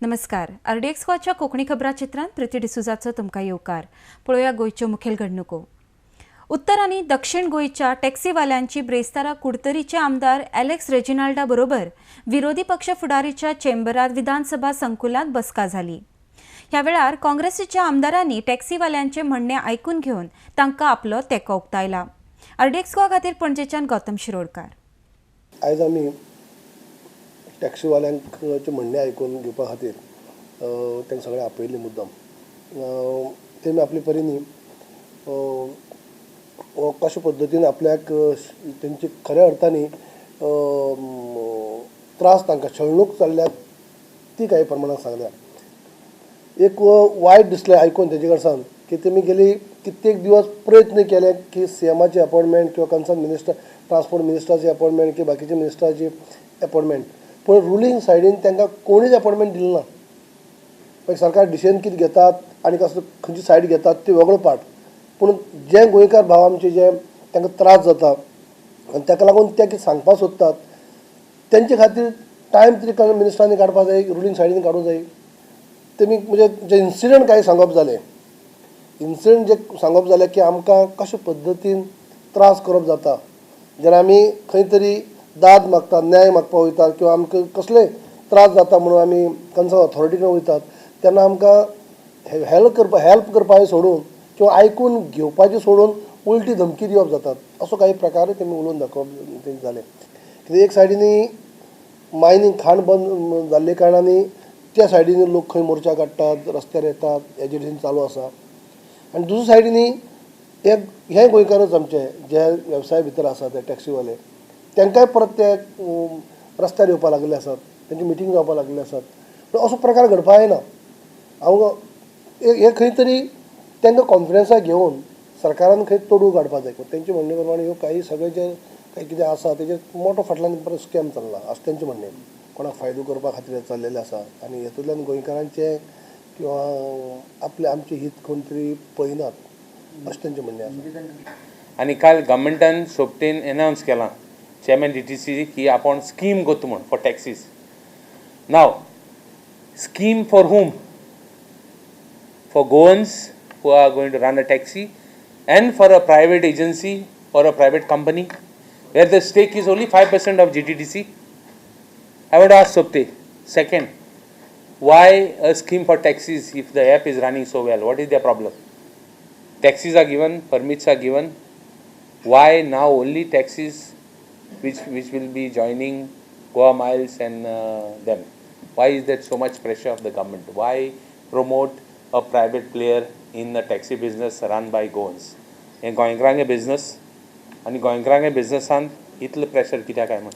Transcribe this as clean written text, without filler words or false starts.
नमस्कार, आरडीएक्स गोवाच्या कोंकणी खबरां चित्रांत प्रिती डिसुजाचो तुमकां येवकार. पळोवया गोंयच्यो मुखेल घडणुको. उत्तर आनी दक्षिण गोंयच्या टॅक्सीवाल्यांची ब्रेस्तारा कुडतरीचे आमदार एलेक्स रेजिनाल्डा बरोबर विरोधी पक्ष फुडारीच्या चेंबरात विधानसभा संकुलांत बसका जाली. ह्या वेळार काँग्रेसीच्या आमदारांनी टॅक्सीवाल्यांचे म्हणणें आयकून घेवन तांकां आपलो तेंको उक्तायला. आरडीएक्स गोवा खातीर पणजेच्यान गौतम शिरोडकार. आयज आमी टॅक्सीवाल्यांचे म्हणणें आयकून घेवपा खातीर तांकां सगळें आपयल्लें मुद्दम. तेमी आपले परीनी कशे पद्दतीन आपल्याक तेंचे खऱ्या अर्थानी त्रास तांकां छळणूक चल्ल्या ती काही प्रमाणात सांगल्या. एक वायट दिसलें आयकून तेजे कडसान की तेमी गेली कित्येक दिवस प्रयत्न केले की सीएमाची अपॉयंटमेंट किंवा कन्सर्न मिनिस्टर ट्रान्सपोर्ट मिनिस्टराची अपॉयंटमेंट किंवा बाकीचे मिनिस्टराची अपॉयंटमेंट, पूण रुलींग सायडीन तांकां कोणीच अपॉयंटमेंट दिली ना. मागीर सरकार डिसिजन कितें घेतात आनी कसलो खंयची सायड घेतात ती वेगळो पार्ट, पूण जे गोंयकार भाव आमचे जे तांकां त्रास जाता आनी ताका लागून ते कितें सांगपाक सोदतात तेंचे खातीर टायम तरी मिनिस्टरांनी काडपाक जाय, रुलींग सायडीन काडूंक जाय. तेमी म्हणजे जे इन्सिडंट कांय सांगप जालें, इन्सिडंट जे सांगप जालें की आमकां कशे पद्दतीन त्रास करप जाता जेन्ना आमी खंय तरी दाद मागतात, न्याय मागपाक वयतात किंवा आमकां कसलेय त्रास जाता म्हणून आमी कन्सर्न ऑथॉरिटी कडेन वयतात तेन्ना आमकां हेल्प करपाचें सोडून किंवा आयकून घेवपाचें सोडून उलटी धमकी दिवप जातात, असो काही प्रकार तेमी उलोवन दाखोवप तेंचें जालें. कित्याक एक सायडीनी मायनींग खाण बंद जाल्ले कारणांनी त्या सायडीनी लोक खंय मोर्चा काडटात, रस्त्यार येतात, एजिटेशन चालू आसा. आनी दुसऱ्या सायडीनी हे गोंयकारच आमचे जे वेवसाय भितर आसा ते टॅक्सीवाले तांकांय परत ते रस्त्यार येवपाक लागिल्ले आसात, तेंची मिटींग जावपाक लागिल्ले आसात. पूण असो प्रकार घडपाक जायना. हांव हे खंय तरी तांकां कॉन्फिडन्सा घेवन सरकारान खंय तोडू काडपाक जाय. तेंचे म्हणणे प्रमाणे ह्यो काही सगळे जे काही कितें आसा तेजेर मोठो फाटल्यान परत स्कॅम चल्ला अशें तेंचें म्हणणें, कोणाक फायदो करपा खातीर चल्लेलें आसा आनी हेतूंतल्यान गोंयकारांचें किंवा आपलें आमचें हीत कोण तरी पळयनात अशें तेंचें म्हणणें आसा. आनी काल गव्हर्मेंटान सोबतीन एनावन्स केलां चेअरमॅन डीटीसी की आपूण स्कीम करता म्हूण for taxis. Now scheme for whom? For Goans who are going to run a taxi and for a private agency or a private company where the stake is only 5% of GTDC. I would ask Sopte, second, why a scheme for taxis if the app is running so well? What is their problem? Taxis are given, permits are given. Why now only taxis which will be joining Goa Miles and them? Why is that so much pressure of the government? Why promote a private player in the taxi business run by Goans? हे गोंयकारांगे business आनी गोंयकारांगे बिजनसान इतलें pressure कित्याक काय म्हूण?